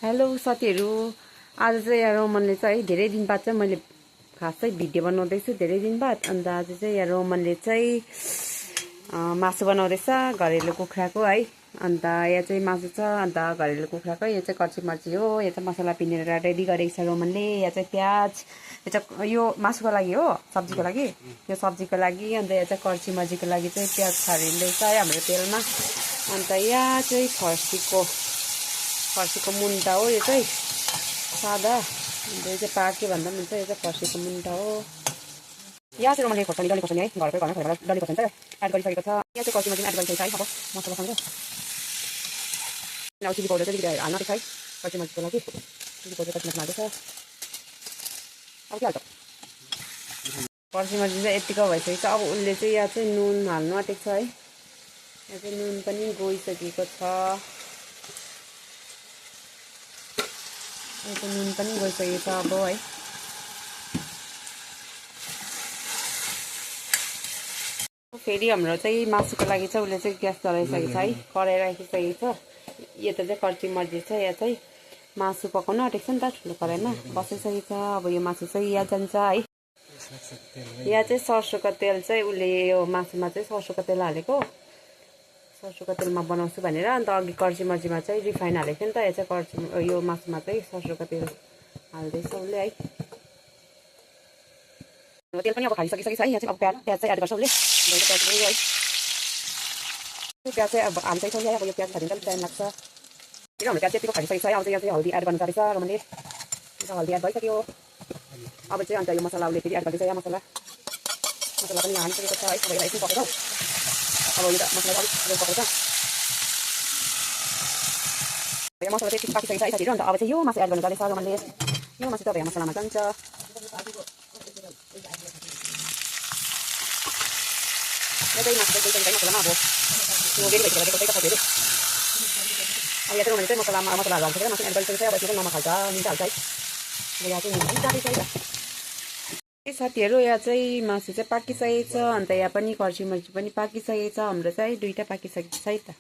Hello साथीहरु, आज चाहिँ यहाँ रोमनले चाहिँ धेरै दिन बाद चाहिँ मैले खासै भिडियो बनाउँदैछु धेरै दिन बाद। अन्त आज चाहिँ यहाँ रोमनले चाहिँ मासु बनाउँदैछ घरेलु कुखुराको है। अन्त यहाँ चाहिँ मासु छ, अन्त घरेलु कुखुराको यो चाहिँ कर्ची मर्ची हो। यो चाहिँ मसला पिनेर रेडी गरेको छ रोमनले। यहाँ चाहिँ प्याज, यो चाहिँ यो मासुको लागि हो, सब्जीको लागि, यो सब्जीको लागि। अन्त यहाँ चाहिँ कर्ची मर्चीको लागि चाहिँ प्याज छरिँदैछ है हाम्रो तेलमा। अन्त यहाँ चाहिँ फर्सीको मुन्टा हो, यो चाहिँ सादा। अन्त यो चाहिँ पाके भन्दा पनि हुन्छ, यो चाहिँ फर्सीको मुन्टा हो। यहाँ चाहिँ रोमनले खोर्सानी डल्ले खोर्सानी है, घरकै डल्ले खोर्सानी चाहिँ एड गरिसकेको छ। यहाँ चाहिँ कर्ची मर्ची एड गरिसकेको छ है। अब मसलासँग अब चिली पाउडर चाहिँ हाल्न आँटेको छ है, कर्ची मर्चीको लागि चिली पाउडर कर्ची मर्ची हाल्दैछ। अब के हाल्छ, कर्ची मर्ची चाहिँ यतिको भइसकेको छ। अब उसले चाहिँ यहाँ चाहिँ नुन हाल्नु आँटेको छ है। यहाँ चाहिँ नुन पनि गइसकेको छ, नुन पनि गइसकेको छ अब है। फेरि हाम्रो चाहिँ मासुको लागि चाहिँ उसले चाहिँ ग्यास जलाइसकेको छ है, कराई राखिसकेको छ। यो त चाहिँ कर्ची मर्ची छ, यहाँ चाहिँ मासु पकाउन आँटेको छ नि त ठुलो कराईमा बसिसकेको छ। अब यो मासु चाहिँ यहाँ जान्छ है। यहाँ चाहिँ सरसोको तेल चाहिँ उसले यो मासुमा चाहिँ सरसोको तेल हालेको, सरसोको तेलमा बनाउँछु भनेर। अन्त अघि कर्ची मर्चीमा चाहिँ रिफाइन हालेको थियो नि त, यो चाहिँ यो मासुमा चाहिँ सरसोको तेल हाल्दैछ उसले है। तेल पनि अब खाइसकिसकेको छ है। यहाँ चाहिँ अब प्याज चाहिँ एड गर्छ उसले, प्याज पनि है। प्याज चाहिँ अब हाल्दैछ यहाँ। अब यो प्याज खाइदिन्छ अलिक टाइम लाग्छ, फेरि हाम्रो प्याज त्यतिको खाइसकेको छ है। अब चाहिँ यहाँ चाहिँ हल्दी एड गर्नु पर्छ रोमनले, हल्दी एड भइसक्यो। अब चाहिँ अन्त यो मसला उसले फेरि एड गर्दैछ यहाँ, मसला पनि हालिसकेको छ है। अब यसलाई एकछिन पकाउँछ। अब यो मसला अलिक पकाउँछ, यो मसला चाहिँ एकछिन पाकिसकेको छ है साथीहरु। अन्त अब चाहिँ यो मासु एड गर्नु जाँदैछ रोमनले। यो मासु चाहिँ मसलामा जान्छ। यो चाहिँ मासु चाहिँ मसलामा अब त्यो रेडी भइसकेको छ फेरि। अब यहाँ चाहिँ रोमनले चाहिँ मसलाहरू हाल्छ, मासु एड गरिसकेको छ। अब यसमा नमक हाल्छ, मिर्च हाल्छ है। अब यहाँ चाहिँ मिर्च जाँदैछ है साथीहरु। यहाँ चाहिँ मासु चाहिँ पाकिसकेको छ, अन्त यहाँ पनि कर्ची मर्ची पनि पाकिसकेको छ। हाम्रो चाहिँ दुईटा पाकिसकेको छ है त।